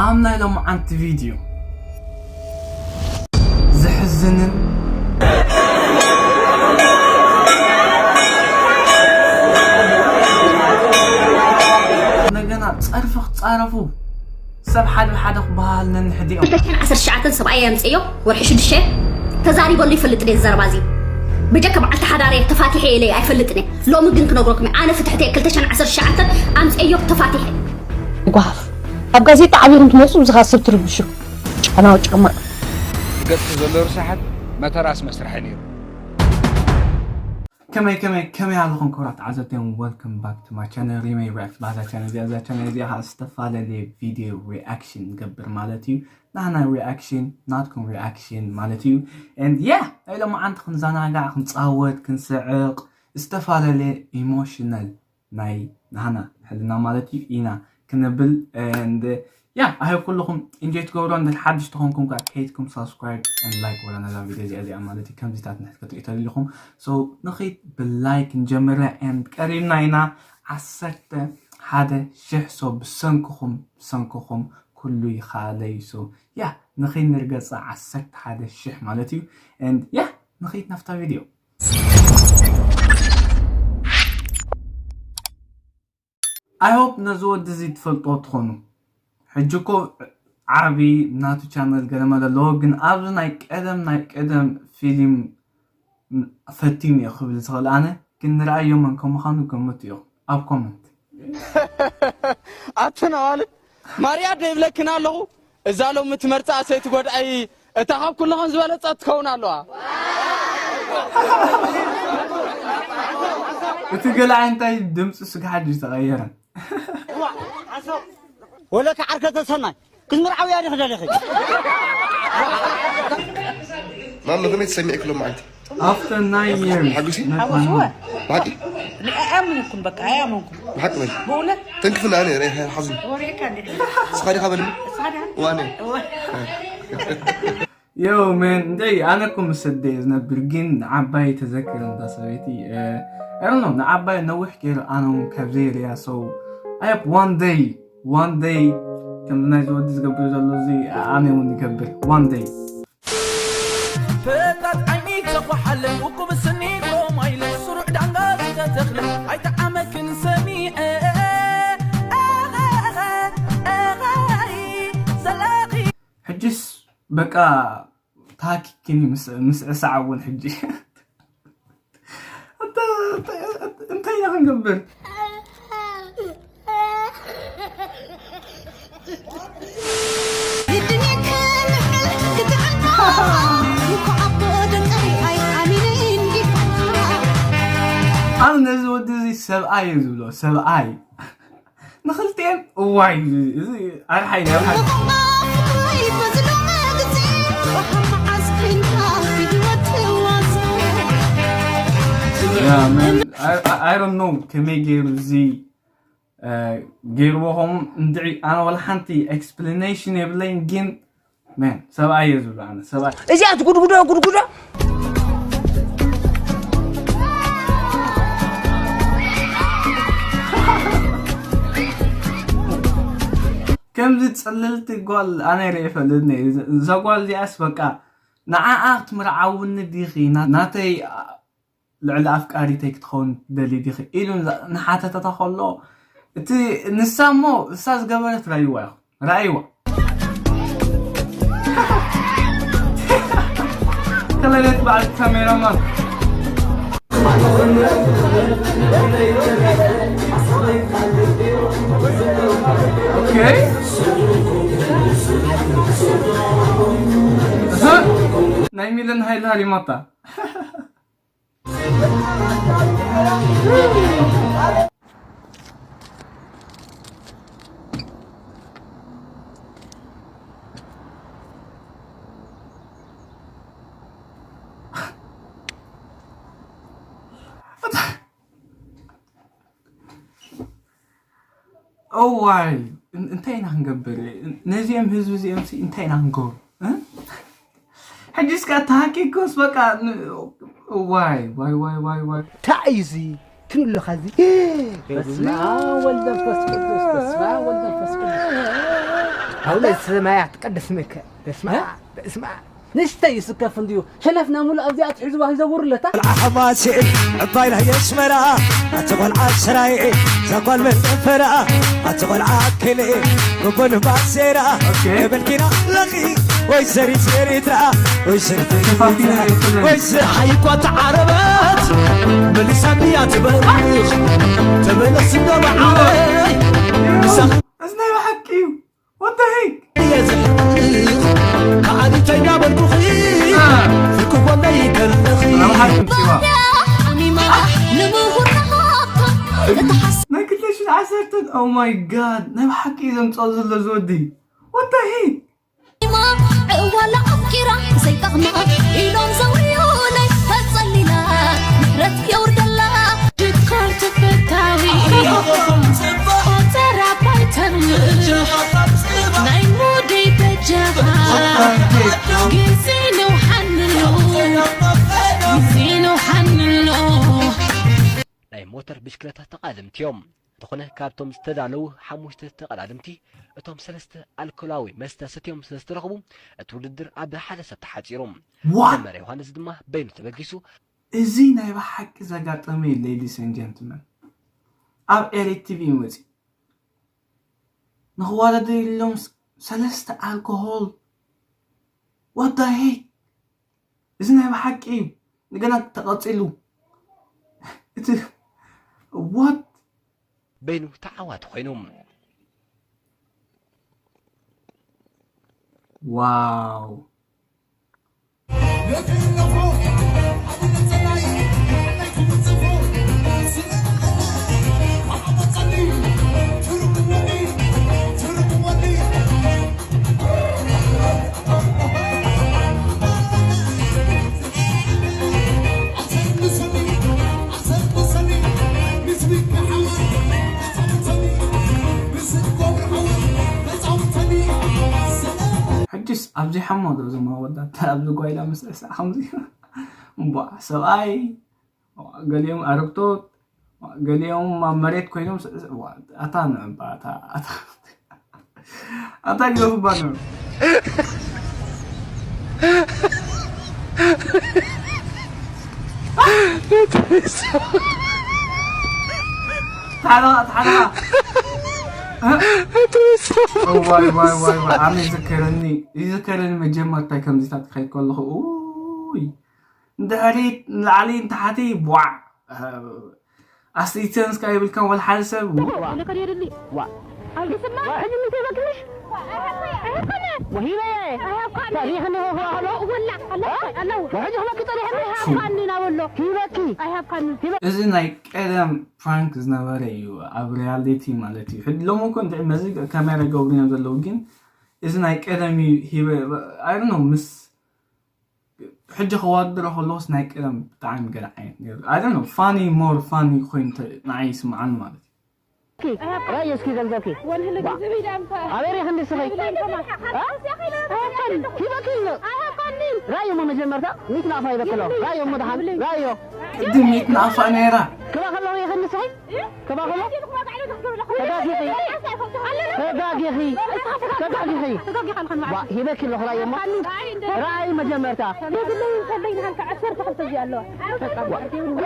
ኣብ ናይ ሎምዓንቲ ቪድዮ ዘሕዝንን እንደገና ጸርፊ ክጻረፉ ሰብ ሓደ ብሓደ ክበሃል ነንሕዲኦም። ክልተ ሽሕን ዓሰርተ ትሽዓተን ሰብኣይ ኣምፀዮ ወርሒ ሽዱሽተ ተዛሪበሉ ይፈልጥ ድየ ዘረባ እዚ ብጀካ በዓልቲ ሓዳር እየ ተፋቲሐ ኢለ ኣይፈልጥን እየ። ሎሚ ግን ክነግረኩም እየ። ኣነ ፍትሕቲ እየ ክልተ ሽሕን ዓሰርተ ትሽዓተን ኣምፀዮ ተፋቲሐ። ጓፍ ኣብ ጋዜጣ ዓቢኹም ትመፁ ብዝኻ ሰብ ትርብሹ ጨናው ጨማ። ገጽ ዘሎ ርሳሓት መተራስ መስርሐ ነይሩ። ከመይ ከመይ ከመይ ኣለኹም ክቡራት ተዓዘብቲ? Welcome back to my channel ሪመይ ሪያክት። ባህዛ ቻነል እዚኣ እዛ ቻነል እዚኣ ከዓ ዝተፈላለየ ቪድዮ ሪኣክሽን ገብር ማለት እዩ። ናህና ሪኣክሽን ናትኩም ሪኣክሽን ማለት እዩ። And yeah ናይ ሎማዓንቲ ክንዘናጋዕ ክንፃወት ክንስዕቕ ዝተፈላለየ ኢሞሽናል ናይ ናህና ሕልና ማለት እዩ ኢና ክነብል and yeah I hope ኩልኹም ኢንጆይ ትገብሮ እንድሕር ሓድሽ ተኾንኩም ከዓ ከይድኩም ሳብስክራይብ and ላይክ ወላ ነዛ ቪድዮ እዚኣ እዚኣ ማለት እዩ ከምዚታት ንሕት ክትሪኡ ተደሊኹም so ንኺድ ብላይክ ንጀምራ and ቀሪብና ኢና ዓሰርተ ሓደ ሽሕ so ብሰንክኹም ብሰንክኹም ኩሉ ይኻለዩ so yeah ንኺድ ንርገፃ ዓሰርተ ሓደ ሽሕ ማለት እዩ and yeah ንኺድ ናብታ ቪድዮ I hope ነዚ ወዲ እዚ ትፈልጦ ትኾኑ ሕጂ እኮ ዓቢ ናቱ ቻነል ገለመለ ኣለዎ ግን ኣብዚ ናይ ቀደም ናይ ቀደም ፊልም ፈቲኑ እየ ክብል ዝኽእል ኣነ ግን ንርኣዮ መን ከም ምዃኑ ገምቱ ኢኹም ኣብ ኮመንት ኣተን ኣዋልድ ማርያ ዶ ይብለክን ኣለኹ እዛ ሎሚ ትመርፃ ሰይቲ ጎድኣይ እታ ካብ ኩልኽን ዝበለፀት ትኸውን ኣለዋ እቲ ገላዓይ እንታይ ድምፂ ስግሓት እዩ ዝተቐየረ ወለካ ዓርከ ተሰናይ ክትምርዓው እያ ዲኺ ደሊኺ ማሚ ከመይ ተሰሚዕክ ሎም መዓልቲ after nine years ሓጉሲ met my mom. ብሓቂ ኣያምንኩም በቃ ኣያምንኩም ብሓቂ በል በእውነት ተንክፍና ኣነ ርኢኻ ሓዙኒ ወሬካ እንዲ ንስኻ ዲኻ በልኒ ሳዳ ዋነ Yo man እንታይ ኣነ እኮ ምስ ኣደይ ዝነብር ግን ንዓባይ ተዘክር እንዳ ሰበይቲ I don't know ንዓባይ ነዊሕ ገይሩ ኣነ እውን ካብ ዘይርያ so I hope one day one day ከም ናይ ዝወዲ ዝገብር ዘሎ እዚ ኣነ እውን ይገብር one day ፈጣጥ ዓይኒ ተኳሓለ ውቁብ ስኒ ሮማይለ ስሩዕ ዳንጋ ዝተተኽለ ኣይተዓመክን ሰሚዐ ዘለኺ ሕጅስ በቃ ታኪክኒ ምስ ዕሳዕ እውን ሕጂ እንታይ ኢና ክንገብር ኣነ ነዚ ወዲ እዚ ሰብኣይ እዩ ዝብሎ ሰብኣይ ንኽልቲኤን እዋይ እዚ ኣርሓይ ናይ ኣርሓይ I don't know ከመይ ገይሩ እዚ ገይርዎ ከምኡ እንድዒ ኣነ ዋላ ሓንቲ explanation የብለይን ግን man ሰብኣይ እየ ዝብሎ ኣነ ሰብኣይ እዚኣ ትጉድጉዶ ጉድጉዶ ከምዚ ፅልልቲ ጓል ኣነ ርእ ይፈልጥኒ እዛ ጓል እዚኣስ በቃ ንዓኣ ክትምርዓውኒ ዲኺ ናተይ ልዕሊ ኣፍቃሪተይ ክትኸውን ትደሊ ዲኺ ኢሉ ንሓተተታ ከሎ እቲ ንሳ እሞ እሳ ዝገበረት ራይዋ ኢኹም ራይዋ ከለለት በዓል ካሜራማን ናይ ሚለን ሃይል ሃሪማታ እዋይ እንታይ ኢና ክንገብር ነዚኦም ህዝቢ እዚኦም እንታይ ኢና ክንገብሩ ሕጂ እስካ ተሃኪኮስ በቃ ዋይ ዋይ ዋይ ዋይ ዋይ እንታይ እዩ እዚ ክንብለካ እዚ በስመ ኣብ ወልድ መንፈስ ቅዱስ በስመ ኣብ ወልድ መንፈስ ቅዱስ ኣውለ ሰማያት ቅድስ ምክ በስመ ኣብ በስመ ኣብ። ንስተይ ይስከፍ እንድዩ። ሸነፍ ናሙሉ ኣብዚኣ ትሕዝዋ ይዘውርለታ። ቆልዓ ሓማሴን ዕባይ ናይ ኣስመራ ኣቲ ቆልዓ ስራይ እዛ ጓል መጠፈራ ኣቲ ቆልዓ ክልኤ ጎቦን ባሴራ የበልኪና ለኺ ወይ ሰሪት ኤሪትራ ወይ ሰሪት ኤሪትራ ወይ ሰ- ሓይኳ ተዓረበት መሊሳ ድያ ትበርኽ ተመለስ ዶ መዓረይ ምሳኽ እዚ ናይ ብሓቂ እዩ። What the heck? እየ ዝሕልኽ ከዓሊተይ ናበልኩኺ ፍርቂ ጎነይ ከለኺ ኣብ ሓቂ ምሲባ ሓሚማ ንምሁር ንሃብቶም እታ ሓስ ናይ ክልተ ሽሕን ዓሰርተን Oh my god ናይ ብሓቂ እዩ ዘምፅኦ ዘሎ እዚ ወዲ What the heck? ዕዋላ ኣፍቂራ ዘይጠቕማ ኢሎም ዘውርዩለይ ተጸሊላ ምሕረት የውርደላ። ሽኮር ተፈታዊ ቆጸራ ባይተምር ናይ ሙደይ በጃኻ ግዜ ነውሓንሎ ግዜ ነውሓንሎ። ናይ ሞተር ብሽክለታ ተቓደምቲ እዮም። እንተኾነ ካብቶም ዝተዳለዉ ሓሙሽተ ተቐዳደምቲ እቶም ሰለስተ ኣልኮላዊ መስተ ሰትዮም ስለ ዝተረኽቡ እቲ ውድድር ኣብ ሓደ ሰብ ተሓጺሩ። What? ሰመረ ዮሃንስ ድማ በይኑ ተበጊሱ። እዚ ናይ ብሓቂ ዘጋጠመ እዩ ladies and gentlemen ኣብ ኤሪ ቲቪ መፂ ንክዋዳደሩ ኢሎም ስ- ሰለስተ ኣልኮሆል What the heck እዚ ናይ ብሓቂ እዩ እንደገና ተቐፂሉ እቲ What? በይኑ ተዓዋቲ ኮይኑ። Wow ሕጅስ ኣብዚሓሞ ዶ እዞም ኣወዳት ኣብዚ ጓይላ ምስ እስኣ ከምዚ እምቧ ሰብኣይ ገሊኦም ኣረግቶት ገሊኦም ኣብ መሬት ኮይኖም ኣታ ንዕባ ኣታ ግደፉባ ንዑ ኣነ ይዝከረኒ ይዝከረኒ መጀመርታይ ከምዚታት ክኸይድ ከለኹ ይ ንድሕሪት ንላዕሊ ንታሕቲ ቧዕ ኣስቲተንስካ ይብልካን ወላ ሓደ ሰብ ልከድ የድሊ ዋ ኣብ ዝስማ ሕጂ ምንታይ በክልሽ ወሂበየ ሪኽኒ ወላ ኣለዉ ሕጂ ክመኪ ፀኒሐኒ ሃብካኒ ናበሎ ሂበኪ እዚ ናይ ቀደም ፕራንክ ዝነበረ እዩ ኣብ ሪያሊቲ ማለት እዩ ሎሚ እኮ እንድዒ መዚ ካሜራ ይገብሩ እዮም ዘለዉ ግን እዚ ናይ ቀደም እዩ ሂበ ኣይ ኖ ምስ ሕጂ ከዋድሮ ከለኹስ ናይ ቀደም ብጣዕሚ ገለ ዓይነት ነይሩ I don't know funny more funny ኮይኑ ተ- ንዓይ ይስምዓኒ ማለት እዩ ራእይ እስኪ ገንዘብኪ ኣበይ ሪኺ እንዲ ስኺ ሂበኪ ኢሉ ራእይ እሞ መጀመርታ ሚት ናፋ ሂበኪ ኣሎ ራእይ እሞ ደሓን ራእዮ ቅድም ሚት ንኣፋ ነይራ ክባ ከለኹ ኢኺ እንዲ ስኺ ክባ ከሎ ተጋጊኺ ተጋጊኺ ተጋጊኺ ዋ ሂበኪ ኣለኹ ራእዮ እሞ ራእይ መጀመርታ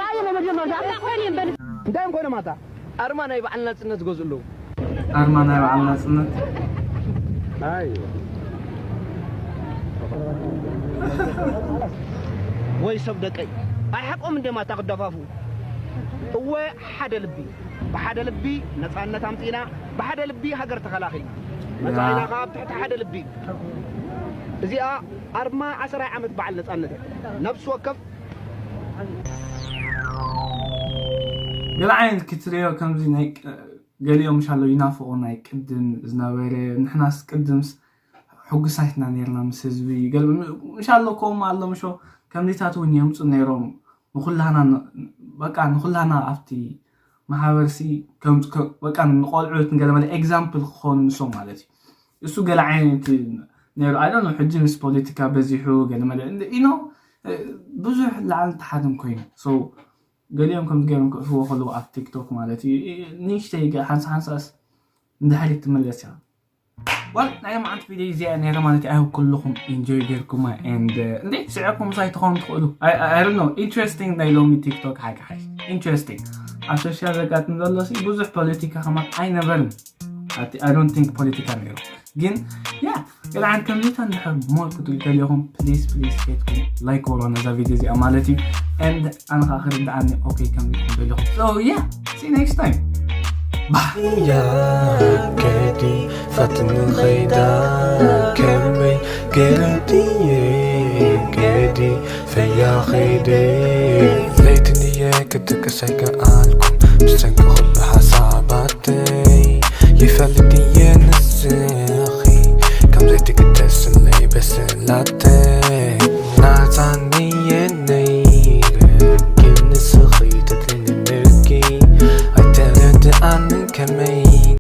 ራእይ መጀመርታ እንታይ እዮም ኮይኖም ኣታ ኣርማ ናይ በዓል ናጽነት ገዝኡ ኣለዉ ኣርማ ናይ በዓል ናጽነት ኣይ ወይ ሰብ ደቀይ ኣይ ሓቆም እንደ ማታ ክደፋፉ እወ ሓደ ልቢ ብሓደ ልቢ ነጻነት ኣምጺና ብሓደ ልቢ ሃገር ተኸላኺልና መጻኢና ከኣ ኣብ ትሕቲ ሓደ ልቢ እዚኣ ኣርማ ዓሰራይ ዓመት በዓል ነጻነት እያ ነብሲ ወከፍ ገለ ዓይነት ክትሪኦ ከምዚ ናይ ገሊኦም ሻሎ ይናፍቑ ናይ ቅድም ዝነበረ ንሕናስ ቅድምስ ሕጉሳት ኢና ነርና ምስ ህዝቢ ገለ ምሻሎ ከምኡ ኣሎ ምሾ ከምዚታት እውን የምፁ ነይሮም ንኩላህና በቃ ንኩላህና ኣብቲ ማሕበርሲ በቃ ንቆልዑት ንገለ መለ ኤግዛምፕል ክኾኑ ንሶም ማለት እዩ እሱ ገለ ዓይነት ነይሩ ኣይ ዶንት ኖ ሕጂ ምስ ፖለቲካ በዚሑ ገለ መለ you know ብዙሕ ላዕልን ታሕትን ኮይኑ so ገሊኦም ከምዚ ገይሮም ክእትዎ ከለዉ ኣብ ቲክቶክ ማለት እዩ ንእሽተይ ሓንሳ ሓንሳስ ንድሕሪት ትምለስ እያ Well, ናይ ሎማዓንቲ ቪድዮ እዚኣ ነይረ ማለት እዩ። I hope ኩልኹም ኢንጆይ ጌርኩማ and እንዴ ስዕኩም ሳይ ትኾኑ ትኽእሉ። I don't know, interesting ናይ ሎሚ ቲክቶክ ሓቂ ሓቂ interesting። ኣብ ሶሻል ዘጋጥም ዘሎ ሲ ብዙሕ ፖለቲካ ከማት ኣይነበርን። I don't think ፖለቲካ ነይሩ ግን ያ ገለ ዓይነት ከምዚታት እንድሕር ሞር ክትሪኡ ተሊኹም please please ሄድኩም ላይክ ወሮ ነዛ ቪድዮ እዚኣ ማለት እዩ። And ኣነ ከዓ ክርድኣኒ okay ከምዚ ተሊኹም so yeah, see you next time. ያ ገዲ ፈትኒ ኸይዳ ከመይ ገዲ ገዲ ፈያ ኸይደ ለይትንየ ክትቅሰይ ከኣልኩም ብሰንኪ ኩሉ ሓሳባተይ ይፈልጥ እየ ንስኺ ከም ዘይትግደስለይ በስላተ